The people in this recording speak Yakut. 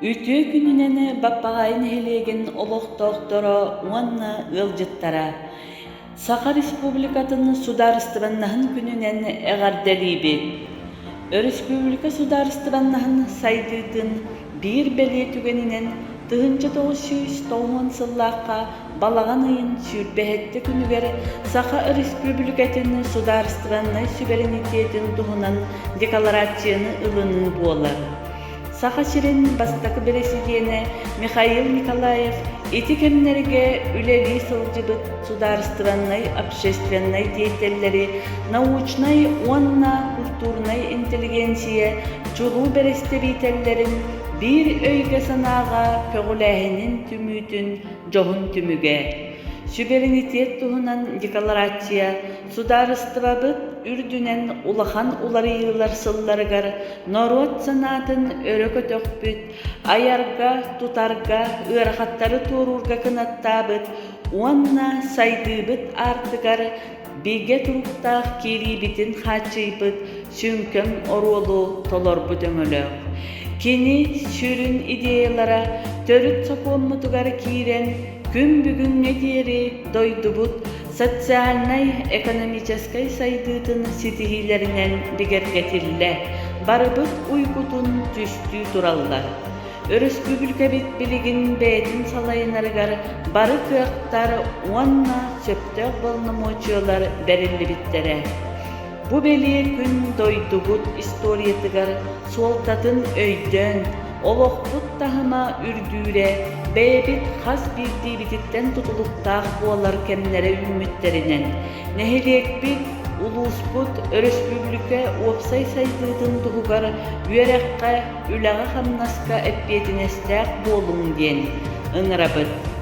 Үтүө күнүнэн Баппаҕаайы нэһилиэгин олохтоохторо уонна ыалдьыттара! Саха Республикатын судаарыстыбаннаһын күнүнэн эҕэрдэлиибит! Өрөспүүбүлүкэ судаарыстыбаннаһын сайдыытын биир бэлиэ түгэнинэн 1990 сыллаахха балаҕан ыйын 27 күнүгэр Саха Өрөспүүбүлүкэтин судаарыстыбаннай сүбэрэнитиэтин туһунан декларацияны ылыныы буолар. Саха сирин бастакы бэрэсидьиэнэ Михаил Николаев ити кэмнэргэ үлэлии сылдьыбыт судаарыстыбаннай общественнай деятеллэри научнай уонна культурнай интеллигенция чулуу бэрэстэбиитэллэрин биир өйгө-санааҕа көҕүлээһинин түмүүтүн дьоһун түмүгэ. Сүбэринитиэт туһунан декларация судаарыстыбабыт үрдүнэн улахан уларыйыылар сылларыгар норуот санаатын өрө көтөхпүт, айарга, тутарга, ыарахаттары туоруурга кынаттаабыт уонна сайдыыбыт аартыгар бигэ туруктаах киириибитин хааччыйбыт сүҥкэн оруолу толорбут өҥөлөөх. Кини сүрүн идеялара төрүт сокуоммутугар киирэн, күн бүгүҥҥэ диэри дойдубут социальнай-экономическай сайдыытын ситиһиилэринэн бигэргэтиллэ, барыбыт уйгутун түстүү тураллар. Өрөспүүбүлүкэбит билигин бэйэтин салайынарыгар бары кыахтар уонна сөптөөх боломуочуйалар бэриллибиттэрэ. Бу бэлиэ күн дойдубут историятыгар суолтатын өйдөөн, олохпут таһыма үрдүүрэ бэйэбит хас биирдиибититтэн тутулуктаах буолар кэмнэрэ үүммүттэринэн, нэһилиэкпит, улууспут, өрөспүүбүлүкэ уопсай сайдыытын туһугар үөрэххэ, үлэҕэ-хамнаска эппиэтинэстээх буолуҥ диэн ыҥырабыт.